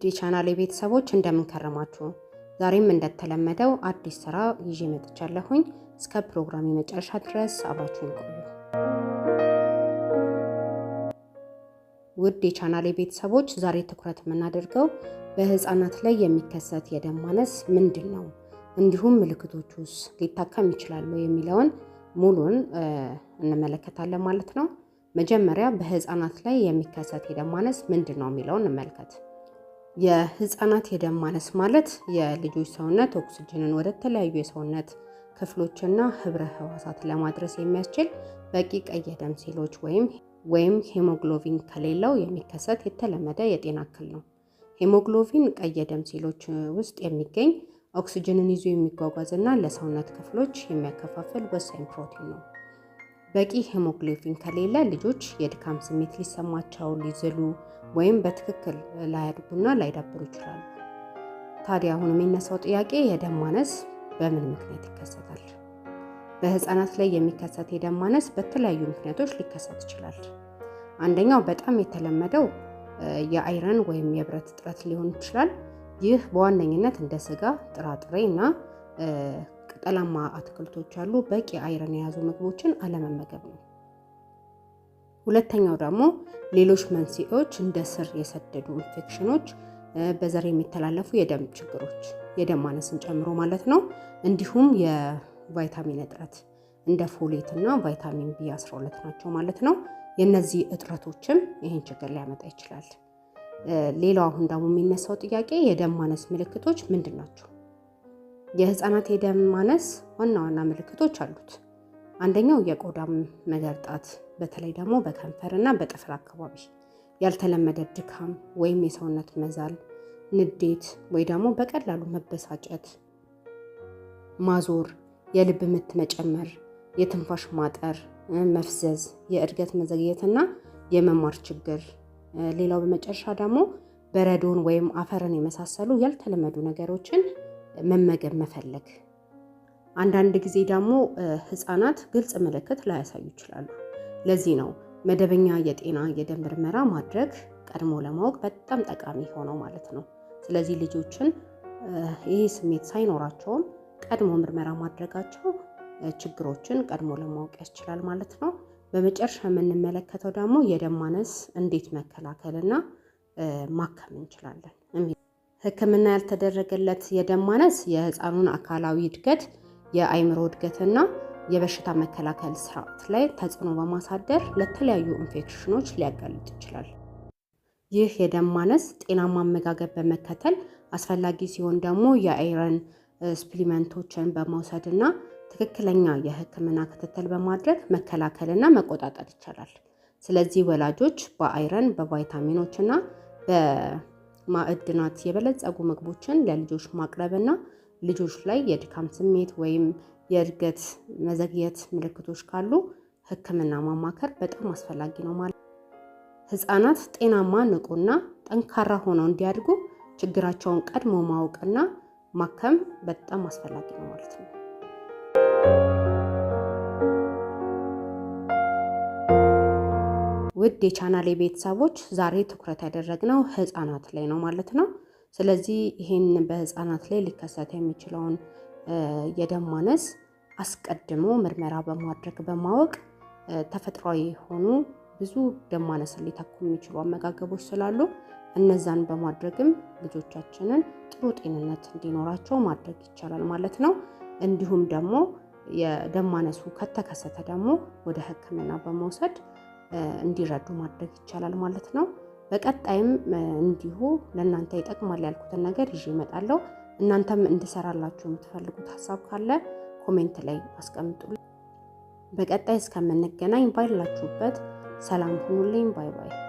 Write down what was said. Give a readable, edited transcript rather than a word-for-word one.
የቻናሌ ቤተሰቦች፣ እንደምን ከረማችሁ? ዛሬም እንደተለመደው አዲስ ስራ ይዤ መጥቻለሁኝ። እስከ ፕሮግራም የመጨረሻ ድረስ አብራችሁን ቆዩ። ውድ የቻናሌ ቤተሰቦች፣ ዛሬ ትኩረት የምናደርገው በህፃናት ላይ የሚከሰት የደም ማነስ ምንድን ነው፣ እንዲሁም ምልክቶቹስ ሊታከም ይችላሉ የሚለውን ሙሉን እንመለከታለን ማለት ነው። መጀመሪያ በህፃናት ላይ የሚከሰት የደም ማነስ ምንድን ነው የሚለውን እንመልከት። የህፃናት የደም ማነስ ማለት የልጆች ሰውነት ኦክስጅንን ወደ ተለያዩ የሰውነት ክፍሎችና ህብረ ህዋሳት ለማድረስ የሚያስችል በቂ ቀይ የደም ሴሎች ወይም ሄሞግሎቢን ከሌለው የሚከሰት የተለመደ የጤና እክል ነው። ሄሞግሎቢን ቀይ የደም ሴሎች ውስጥ የሚገኝ፣ ኦክስጅንን ይዞ የሚጓጓዝና ለሰውነት ክፍሎች የሚያከፋፍል ወሳኝ ፕሮቲን ነው። በቂ ሄሞግሎቢን ከሌለ ልጆች የድካም ስሜት ሊሰማቸው፣ ሊዝሉ ወይም በትክክል ላያድጉና ላይዳብሩ ይችላሉ። ታዲያ አሁን የሚነሳው ጥያቄ የደም ማነስ በምን ምክንያት ይከሰታል? በህፃናት ላይ የሚከሰት የደም ማነስ በተለያዩ ምክንያቶች ሊከሰት ይችላል። አንደኛው በጣም የተለመደው የ iron ወይም የብረት እጥረት ሊሆን ይችላል። ይህ በዋነኝነት እንደ ስጋ፣ ጥራጥሬ እና ቅጠላማ አትክልቶች ያሉ በቂ iron የያዙ ምግቦችን አለመመገብ ነው። ሁለተኛው ደግሞ ሌሎች መንስኤዎች እንደ ስር የሰደዱ ኢንፌክሽኖች፣ በዘር የሚተላለፉ የደም ችግሮች የደም ማነስን ጨምሮ ማለት ነው። እንዲሁም የቫይታሚን እጥረት እንደ folate እና ቫይታሚን ቢ12 ናቸው ማለት ነው። የእነዚህ እጥረቶችም ይህን ችግር ሊያመጣ ይችላል። ሌላው አሁን ደግሞ የሚነሳው ጥያቄ የደም ማነስ ምልክቶች ምንድን ናቸው? የህፃናት የደም ማነስ ዋና ዋና ምልክቶች አሉት። አንደኛው የቆዳ መገርጣት፣ በተለይ ደግሞ በከንፈር እና በጥፍር አካባቢ፣ ያልተለመደ ድካም ወይም የሰውነት መዛል፣ ንዴት ወይ ደግሞ በቀላሉ መበሳጨት፣ ማዞር፣ የልብ ምት መጨመር፣ የትንፋሽ ማጠር፣ መፍዘዝ፣ የእድገት መዘግየትና የመማር ችግር። ሌላው በመጨረሻ ደግሞ በረዶን ወይም አፈርን የመሳሰሉ ያልተለመዱ ነገሮችን መመገብ መፈለግ። አንዳንድ ጊዜ ደግሞ ህፃናት ግልጽ ምልክት ላያሳዩ ይችላሉ። ለዚህ ነው መደበኛ የጤና የደም ምርመራ ማድረግ ቀድሞ ለማወቅ በጣም ጠቃሚ ሆነው ማለት ነው። ስለዚህ ልጆችን ይህ ስሜት ሳይኖራቸውም ቀድሞ ምርመራ ማድረጋቸው ችግሮችን ቀድሞ ለማወቅ ያስችላል ማለት ነው። በመጨረሻ የምንመለከተው ደግሞ የደም ማነስ እንዴት መከላከልና ማከም እንችላለን። ሕክምና ያልተደረገለት የደም ማነስ የህፃኑን አካላዊ እድገት፣ የአይምሮ እድገትና የበሽታ መከላከል ስርዓት ላይ ተጽዕኖ በማሳደር ለተለያዩ ኢንፌክሽኖች ሊያጋልጥ ይችላል። ይህ የደም ማነስ ጤናማ አመጋገብ በመከተል፣ አስፈላጊ ሲሆን ደግሞ የ iron supplement ኦችን በመውሰድ እና ትክክለኛ የህክምና ክትትል በማድረግ መከላከልና መቆጣጠር ይቻላል። ስለዚህ ወላጆች በ iron፣ በቫይታሚኖች እና በማዕድናት የበለጸጉ ምግቦችን ለልጆች ማቅረብና ልጆች ላይ የድካም ስሜት ወይም የእድገት መዘግየት ምልክቶች ካሉ ሕክምና ማማከር በጣም አስፈላጊ ነው ማለት ነው። ህፃናት ጤናማ፣ ንቁና ጠንካራ ሆነው እንዲያድጉ ችግራቸውን ቀድሞ ማወቅና ማከም በጣም አስፈላጊ ነው ማለት ነው። ውድ የቻናሌ ቤተሰቦች፣ ዛሬ ትኩረት ያደረግነው ህፃናት ላይ ነው ማለት ነው። ስለዚህ ይህን በህፃናት ላይ ሊከሰት የሚችለውን የደም ማነስ አስቀድሞ ምርመራ በማድረግ በማወቅ፣ ተፈጥሯዊ የሆኑ ብዙ ደም ማነስን ሊተኩ የሚችሉ አመጋገቦች ስላሉ እነዛን በማድረግም ልጆቻችንን ጥሩ ጤንነት እንዲኖራቸው ማድረግ ይቻላል ማለት ነው። እንዲሁም ደግሞ የደም ማነሱ ከተከሰተ ደግሞ ወደ ሕክምና በመውሰድ እንዲረዱ ማድረግ ይቻላል ማለት ነው። በቀጣይም እንዲሁ ለእናንተ ይጠቅማል ያልኩትን ነገር ይዤ እመጣለሁ። እናንተም እንድሰራላችሁ የምትፈልጉት ሀሳብ ካለ comment ላይ አስቀምጡልኝ። በቀጣይ እስከምንገናኝ ባላችሁበት ሰላም ሁኑልኝ። Bye bye።